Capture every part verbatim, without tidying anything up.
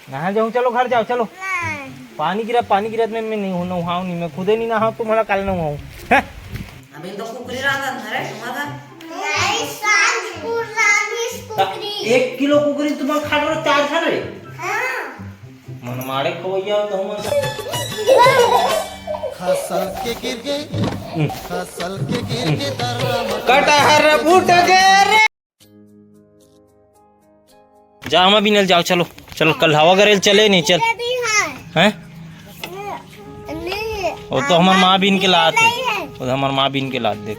नहा जाऊँ, चलो घर जाओ, चलो। नहीं। पानी गिरा, पानी गिरत में मैं नहीं हूँ, नहाऊँ नहीं, मैं खुदे नहीं नहाऊँ, तुम्हारा काल नहाऊँ। हैं? अभी तो कुकरी रहा था, अरे तुम्हारा। नहीं, सांझ पूरा भी कुकरी। एक किलो कुकरी तुम्हारा खा रहा, चार खा रहे। हाँ। मन मारे खवैया तो हम। खसल के गिर गए, खसल के गिर गए, दर्रा कटहर फूट गए रे। जा, हमा बिनल जाओ, चलो, चलो, कल हवा गरेल चले नहीं, चल। ये भी है। हैं? नहीं। वो तो हमार माँ बीन के लात है। नहीं है। वो तो हमार माँ बीन के लात, देख।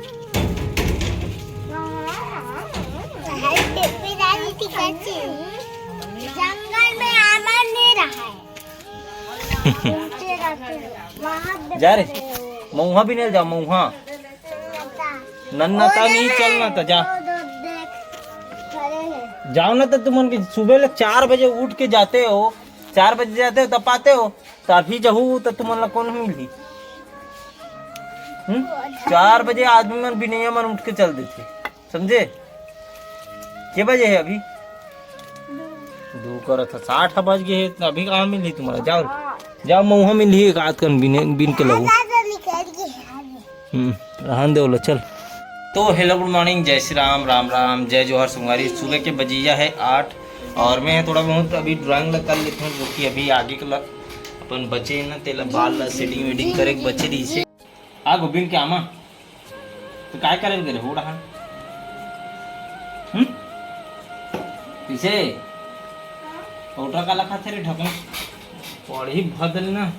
भाई, पेपी डाली थी कैसे? जंगल में आमन नहीं रहा है। वहाँ पे जा रे, मऊहा बिनल जाओ, मऊहा। नन्ना ता नहीं, चल ना ता, जा। जाओ ना तो तुमन के सुबह ले चार बजे उठ के जाते हो, चार बजे जाते हो तब पाते हो, तो अभी जहू तो तुमन ला कौन मिली? हम्म? चार बजे आदमी मन, बिनैया मन उठ के चल देते, समझे? के बजे है अभी? दू करत ह, साठ ह बज गए है, तो अभी कहाँ मिली तुम्हारा? जाओ, जाओ, मऊहा मिली एक आध कन बिने, बिन के लहू। हम्म, रहन दे ओला, चल। तो hello, good morning, जय श्री राम, राम राम, जय जोहार संगवारी। सुबह के बजिया है आठ और मैं थोड़ा बहुत अभी drawing ला कर लेते हैं, जो कि अभी आगे के ला अपन बचे ना, तेला बाल ला setting वेडिंग करे के बचे रही से। आ गोबिंद के आमा, तो काय करे गे रे हो रहा? हम्म? पीछे? पौधा काला खाथे रे ढकना? पढ़ी भदल ना।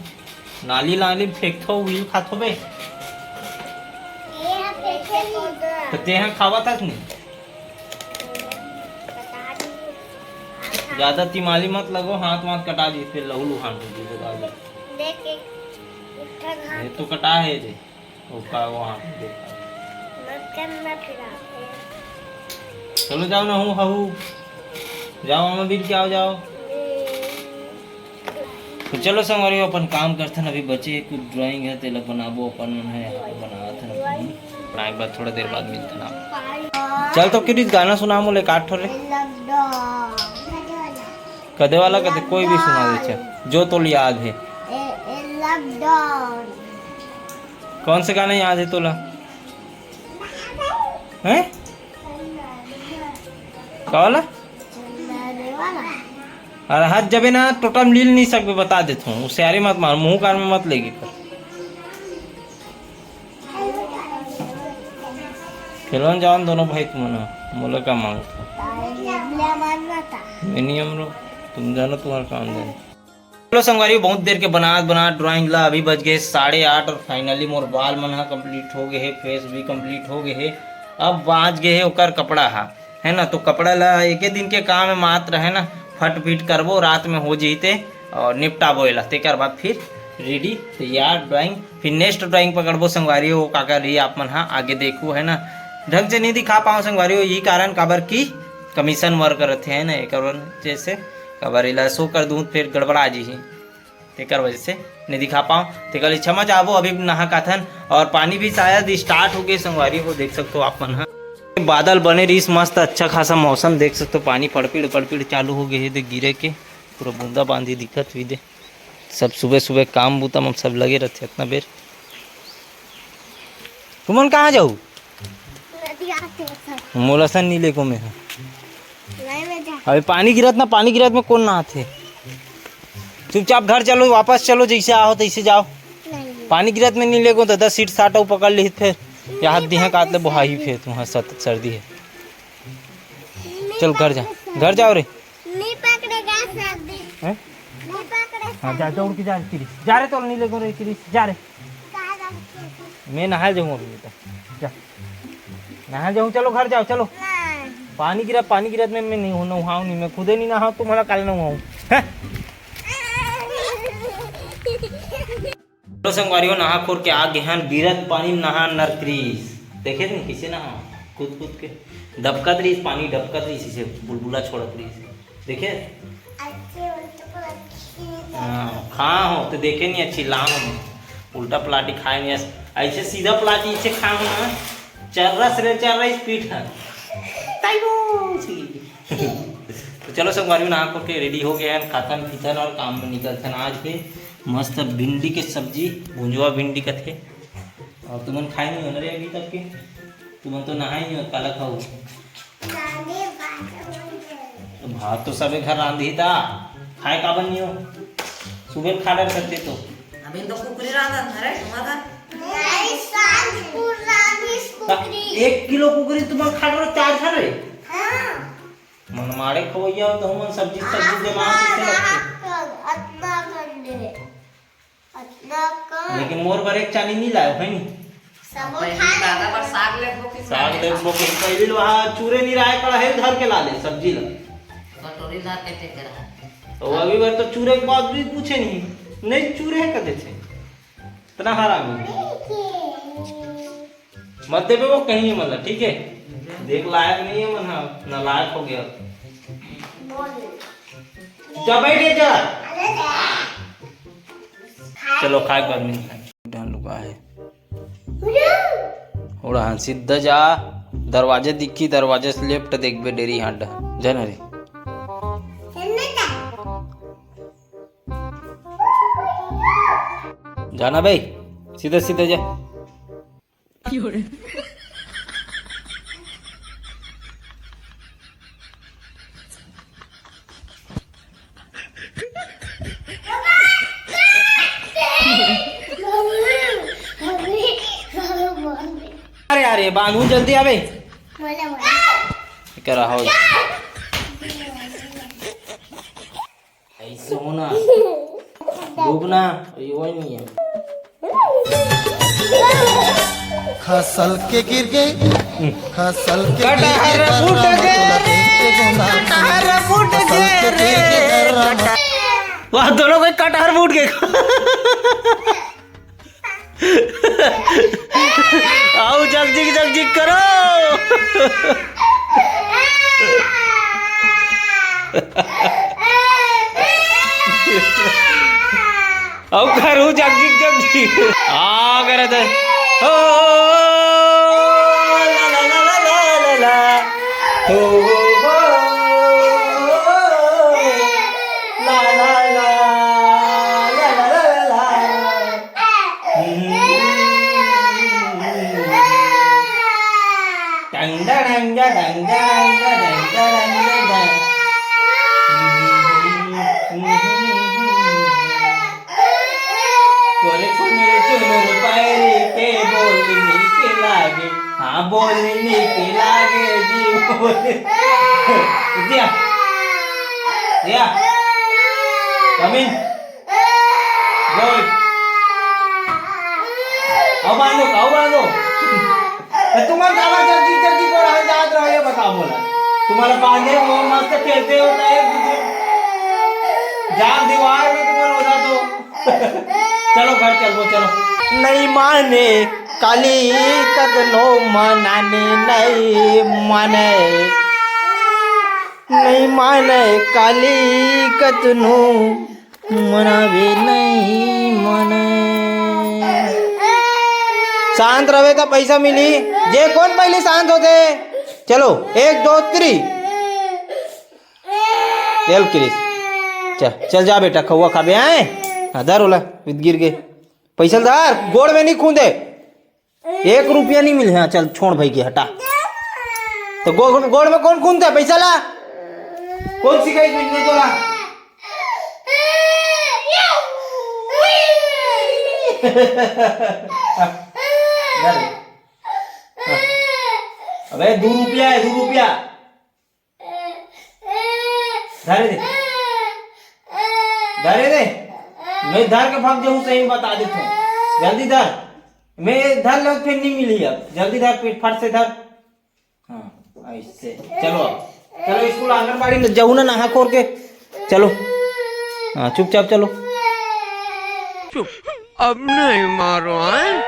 नाली नाली फेंकथो, उही खाथो बे। तो तेहा खावत हस नहीं? ज्यादा तिमाली मत लगो, हाथ वाथ कटा जी, फिर लहू लुहान हो जी, बता दे। देख, एक, एक ठन हाथ ये तो कटा है जे। ओका वहाँ पे देखा। मत करना फिर आप। चलो जाओ ना, हूँ हऊ। जाओ, मामा बीर के आओ, जाओ। तो चलो संगवारी, अपन काम करथन, अभी बचे कुछ drawing है, तेला बनाबो अपन मन है, यहाँ पे बनावत हन अपन। बनाए के बाद थोड़ा देर बाद मिलथन आप। चल तो किरिस गाना सुना मोले, काट ठो रे। कदे वाला कदे, कोई भी सुना दे, चल, जो तोल याद है। कौन से गाना याद है तोला? हैं? का वाला? अरे हाथ जबे ना टोटम लील नहीं सकबे, बता देत हूँ, होशियारी मत मार, मुंह कान में मत लेगी कर। खेलन जाओ दोनों भाई तुमन, मोला का मांगत हो? मैं नहीं हमरो, तुम जानो तुम्हारा काम जानो। चलो संगवारी, बहुत देर के बनात बनात drawing ला अभी बज गए साढ़े आठ और finally मोर बाल मन हा complete हो गए है, face भी complete हो गए है। अब बाँच गए है ओकर कपड़ा हा, है ना, तो कपड़ा ला एके दिन के काम है मात्र, है ना, फट फिट करबो, रात में हो जइते और निपटाबो एला, तेकर बाद फिर ready तैयार drawing, फिर next drawing पकड़बो संगवारी हो, का कर रही आप मन हा आगे देखो, है ना। ढंग से नहीं दिखा पाओ संगवारी हो, यही कारण काबर की commission work रहते हैं ना, एकर वजह से काबर एला show कर दूँ फिर गड़बड़ा जी ही। तेकर वजह से नहीं दिखा पाओ, तेकर लिए क्षमा चाहबो। अभी नहा काथन और पानी भी शायद start हो गए संगवारी हो, देख सकते हो आप मन हा। बादल बने रहीस मस्त, अच्छा खासा मौसम, देख सकते हो पानी पड़पिड़ पड़पिड़ चालू हो गए है, देख गिरे के पूरा बूंदा बांदी दिखत हुई दे। सब सुबह सुबह काम बूता में सब लगे रहते इतना बेर। तुमन कहाँ जाऊ? नदिया के साथ। मोला सन नहीं लेको मैं। नहीं, मैं जा। अबे पानी गिरत ना, पानी गिरत में कौन नहाथे? चुपचाप घर चलो, वापस चलो, जैसे आओ तैसे जाओ। नहीं। पानी गिरत में नहीं लेको तो दस सीट साटो पकड़ ली फिर। या हाथ दिहा काट ले बोहाई फिर तुम्हारा सत-, सर्दी है। चल घर जा, घर जाओ रे। नहीं पकड़ेगा सर्दी। हैं? नहीं पकड़े हाँ, जा, सर्दी। दौड़ के जा रे किरिस। जा रे, तो नहीं लेको रे किरिस, जा रे। कहाँ जाना चाहिए? मैं नहा जाऊँ अभी बेटा, जा। नहा जाऊँ, चलो घर जाओ, चलो। नहीं। पानी गिरा, पानी गिरत में मैं नहीं हूँ, नहाऊँ नहीं, मैं खुदे नहीं नहाऊँ, तुम्हारा काल नहाऊँ। हैं? चलो संगवारी हो, नहा खोर के आ गए हैं, गिरत पानी में नहा नरक्रीस। देखे थे कैसे नहा, कूद कूद के। डबकत रहीस पानी, डबकत रहीस, इसे बुलबुला छोड़त रहीस। देखे? अच्छे उल्टे पुल्टे खींच। हाँ, खा हो तो देखे नहीं, अच्छी लाम हो। उल्टा पलाटी खाए नहीं, ऐस-, ऐसे सीधा पलाटी इसे खा हो ना, चर्रा से रे चर्रा इस पीठ है। ताई वो सी। चलो संगवारी, नहा खोर के ready हो गए हैं, खाथन पीथन और काम में निकलथन। आज के मस्त भिंडी के सब्जी, भुंजवा भिंडी कथे। और तुमन खाए नहीं हो ना रे अभी तक के? तुमन तो नहाए नहीं हो, काला खाओ? तो भात तो सबे घर रांधी था, खाए काबर नहीं हो? सुबह खा डर सकते तो। अभी तो कुकरी रांधत हरे, तुम्हारा? नहीं, सांझ कुकरी रांधिस, कुकरी। एक किलो कुकरी तुमन खा रहे हो, चार खा रहे? हाँ। मनमाड़े खवैया हो तो हमन सब्जी, सब्जी आप जमा ना, कैसे लगथे? अतना कर दे। अतना कर। लेकिन मोर बर एक चानी नहीं लायो, है नी? सब पहले खा दादा ले। पर साग लेबो कि साग साग लेबो कि पहली लो, हाँ, चूरे नहीं रहा है, कड़ा है, धर के ला ले सब्जी ला। कटोरी धर के फेंक रहा है। तो अभी बार तो चूरे के बाद भी पूछे नहीं, नहीं चूरे है कदे थे। इतना हरामी। मत देबे वो कहीं, मतलब, ठीक है? देख लायक नहीं है मन, हाँ, नालायक हो गया। जा बैठ जा। चलो, खाए के बाद मिलते हैं। डाल लुका है। ओड़ा हाँ, सीधा जा, दरवाजे दिखी, दरवाजे से left देखबे, डेरी हाथ डा-, जा ना रे। जाना भाई, सीधे सीधे जा। अरे, अरे, बांधू जल्दी आवे। करा हो। ऐसे होना। डूबना, ये वही नहीं है। खसल के गिर गए, खसल के गिर गए, कटहर फूट गए रे, कटहर फूट गए रे। वाह, दोनों के कटहर फूट गए। आओ, जगजिग जगजिग करो। आओ, करू जगजिग जगजिग। आ, करे तो। ओ, ला, ला, ला। ओ, ओ, ओ, ला, ला, ला। तोरे चुनर चुनर पैरी के बोली नीक लागे, हाँ बोली नीक लागे जी बोली। दिया, दिया, come in। बोल। आओ बांधो, आओ बांधो। तो तुमन काबर जल्दी जल्दी को रहन जात रहो, ये बताओ मोला। तुम्हारा बांधे वो मस्त खेलते होता है, जाग दीवार में तुम्हारा हो जातो। चलो घर चलबो, चलो। नहीं माने काली कतनो मनाने नहीं माने, नहीं माने काली कतनो मनावे नहीं मने। शांत रहे तो पैसा मिली। जे कौन पहले शांत होते? चलो, एक, दो, three। चल क्रिस, चल, चल जा बेटा, खौआ खाबे आए। हाँ, धर ओला, गिर गए। पैसा धर, गोड़ में नहीं खूंदे। एक रुपया नहीं मिले। हाँ, चल, छोड़ भाई के, हटा। तो गो-, गोड़ में कौन खूंदता है? पैसा ला। कौन सिखाई तुझने तोला? धर। हाँ। अबे, दो रुपया है, दो रुपया। धरे दे। धरे दे। मैं धर के भाग जाऊँ, सही बता देता हूँ। जल्दी धर। मैं धर लो, फिर नहीं मिली अब। जल्दी धर, फिर फट से धर। हाँ, ऐसे। चलो अब। चलो स्कूल, आंगनबाड़ी में जाऊ ना, नहा खोर के। चलो। हाँ, चुपचाप चलो। चुप, अब नहीं मारो, हैं?